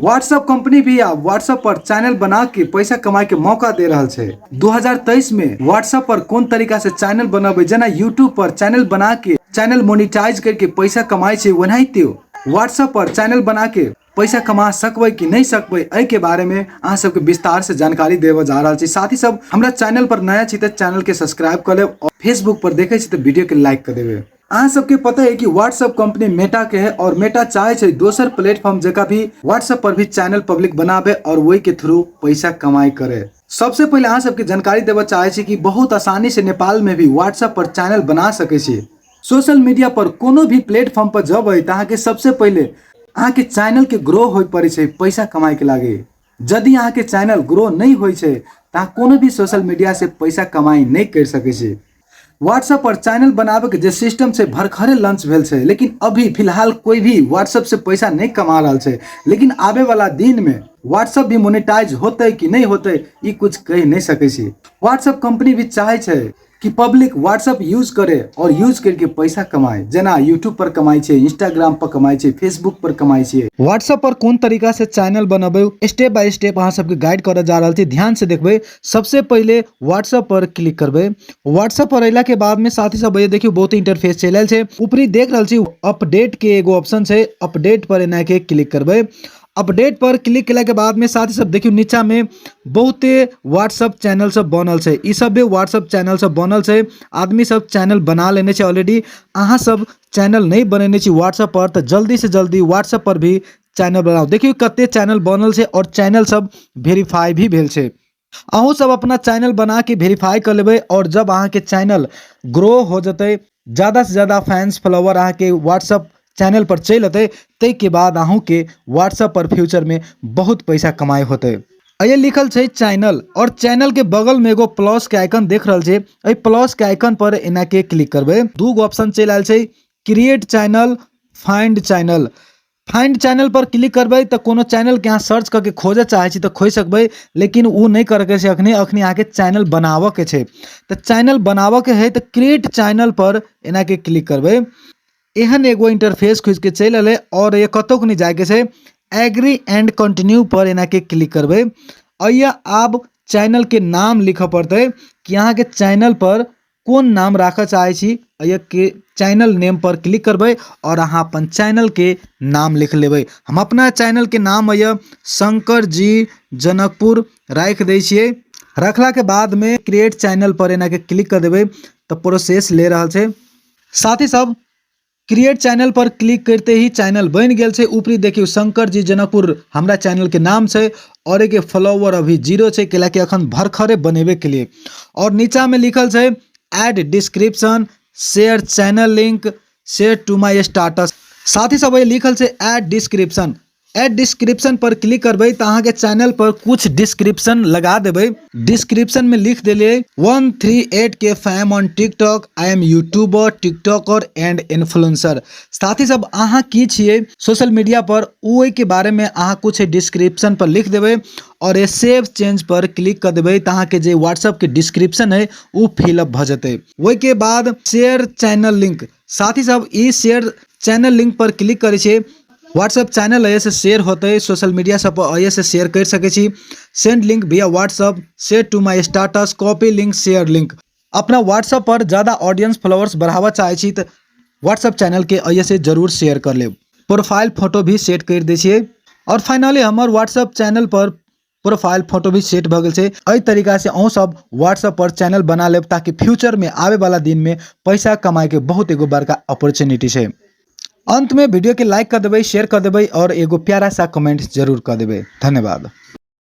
WhatsApp company भी आब WhatsApp पर channel बना के पैसा कमाए के मौका दे रहल छै। 2023 में व्हाट्सएप पर कोन तरीका से चैनल बनाबे, जेना यूट्यूब पर चैनल बना के चैनल मोनिटाइज करके पैसा कमाए छै, ओनाहिते व्हाट्सएप पर चैनल बना के पैसा कमा सकबै कि नहीं सकबै, एहि के बारे में अहाँ सबके विस्तार से जानकारी देबऽ जा रहल छी। साथ ही सब हमरा चैनल पर नया छी तऽ चैनल के सब्सक्राइब कर लेब और फेसबुक पर देखै छी तऽ वीडियो के लाइक कर देबै। अहाँ सबके पता है कि व्हाट्सएप कंपनी मेटा के है और मेटा चाहे छै दोसर प्लेटफॉर्म जगह भी व्हाट्सएप पर भी चैनल पब्लिक बनाबे और वही के थ्रू पैसा कमाई करे। सबसे पहले अहाँ सबके जानकारी देबऽ चाहे छी कि बहुत आसानी से नेपाल में भी व्हाट्सएप पर चैनल बना सकै छी। सोशल मीडिया पर कोनो भी प्लेटफॉर्म पर जबै तऽ अहाँके सबसे पहिले अहाँके चैनल के ग्रो होय पड़ै छै पैसा कमाई के लागे। यदि अहाँके चैनल ग्रो नहीं होइ छै तऽ अहाँ कोनो भी सोशल मीडिया से पैसा कमाई नहीं कर सकै छी। व्हाट्सएप पर चैनल बनाबे के जे सिस्टम छै भरखरे लॉन्च भेल छै, लेकिन अभी फिलहाल कोई भी व्हाट्सएप से पैसा नहीं कमा रहल छै। लेकिन आबे वाला दिन में व्हाट्सएप भी मोनेटाइज होतै कि नहीं होतै ई कुछ कहि नहीं सकै छी। व्हाट्सएप कंपनी भी चाहे छै कि पब्लिक व्हाट्सएप यूज करे और यूज करके पैसा कमाए, जेना यूट्यूब पर कमाई छै, इंस्टाग्राम पर कमाई छै, फेसबुक पर कमाई छै। व्हाट्सएप पर कोन तरीका से चैनल बनाबे स्टेप बाय स्टेप अहाँ सबके गाइड करऽ जा रहल छी, ध्यान से देखबै। सबसे पहिले व्हाट्सएप पर क्लिक करबै। व्हाट्सएप पर अयला के बाद में साथी सब भैया देखियौ बहुत इंटरफेस चलि आयल छै। ऊपरी देख रहल छी अपडेट के एगो ऑप्शन छै, अपडेट पर एना के क्लिक करबै। अपडेट पर क्लिक केला के बाद में साथी सब देखियौ नीचा में बहुते व्हाट्सएप चैनल सब बनल छै। ई सब भी व्हाट्सएप चैनल सब बनल छै, आदमी सब चैनल बना लेने छै ऑलरेडी। अहाँ सब चैनल नहीं बनेने छी व्हाट्सएप पर तऽ जल्दी से जल्दी व्हाट्सएप पर भी चैनल बनाउ। देखियौ कते चैनल बनल छै और चैनल सब वेरीफाई भी भेल छै। अहूँ सब अपना चैनल बना के वेरीफाई कर लेबै और जब अहाँके चैनल ग्रो हो जेतै, ज़्यादा से ज़्यादा फैंस फॉलोवर अहाँके व्हाट्सएप चैनल पर चलि अतै, ताहिके बाद अहूँके व्हाट्सएप पर फ्यूचरमे बहुत पैसा कमाइ होतै। एहि लिखल छै चैनल और चैनल के बगल में एगो प्लस के आइकन देख रहल छै। एहि प्लस के आइकन पर एना के क्लिक करबै। दू गो ऑप्शन चलि आयल छै, create channel, find channel. Find channel पर क्लिक करबै तऽ कोनो चैनल के अहाँ सर्च कऽ के खोजऽ चाहै छी तऽ खोजि सकबै, लेकिन ओ नहि करऽके छै अखनी, अखनी अहाँके चैनल बनाबऽ के छै। तऽ चैनल बनाबऽ के है तऽ क्रिएट चैनल पर एना के क्लिक करबै। एहन एगो इंटरफेस खुजि के चलि एलै और ये कतहु नहि जाइके छै। एग्री एंड कंटिन्यू पर एना के क्लिक करबै। अइया आब चैनल के नाम लिखऽ पड़तै कि अहाँके चैनल पर कोन नाम राखऽ चाहै छी। एहि के चैनल नेम पर क्लिक करबै और अहाँ अपन चैनल के नाम लिख लेबै। हम अपना चैनल के नाम अइ शंकर जी जनकपुर राखि दै छियै। रखला के बाद में क्रिएट चैनल पर एना के क्लिक कर देबै तऽ प्रोसेस ले रहल छै। साथ ही सब क्रिएट चैनल पर क्लिक करते ही चैनल बनि गेल छै। ऊपरी देखियौ शंकर जी जनकपुर हमरा चैनल के नाम छै और एके फॉलोवर अभी जीरो छै, कैलाकि अखन भरखरे बनेबे के लिए। और नीचा में लिखल छै add description, share channel link, share to my status. साथ ही सब लिखल छै एड डिस्क्रिप्शन। एड डिस्क्रिप्शन पर क्लिक करबै तऽ अहाँके चैनल पर कुछ डिस्क्रिप्शन लगा देबै। डिस्क्रिप्शन में लिख देलियै 138 के fam on TikTok, I am YouTuber, TikToker and influencer. साथ ही सब अहाँ की छियै सोशल मीडिया पर ओहि के बारे में अहाँ कुछ डिस्क्रिप्शन पर लिख देबै और ये सेव चेंज पर क्लिक कर देबै तऽ अहाँके जे व्हाट्सएप के डिस्क्रिप्शन है ओ फिलअप भऽ जेतै। ओहि के बाद शेयर चैनल लिंक, साथ ही सब ई शेयर चैनल लिंक पर क्लिक करै छियै, व्हाट्सएप चैनल एहिसँ शेयर होतै, सोशल मीडिया सब पर एहिसँ शेयर करि सकै छी। Send link via WhatsApp, share to my status, copy link, share link. अपना व्हाट्सएप पर ज़्यादा ऑडियंस फॉलोअर्स बढ़ाबऽ चाहै छी तऽ व्हाट्सएप चैनलके एहिसँ जरूर शेयर कर लेब। प्रोफाइल फोटो भी सेट करि दै छियै और फाइनली हमर व्हाट्सएप चैनल पर प्रोफाइल फोटो भी सेट भऽ गेल छै। एहि तरीका से अहूँ सब व्हाट्सएप पर चैनल बना लेब ताकि फ्यूचर में आबे वाला दिन में पैसा कमाए के बहुत एगो बड़का अपॉर्चुनिटी छै। अंत में वीडियो के लाइक कर देबै, शेयर कर देबै और एगो प्यारा सा कमेंट जरूर कर देबै। धन्यवाद।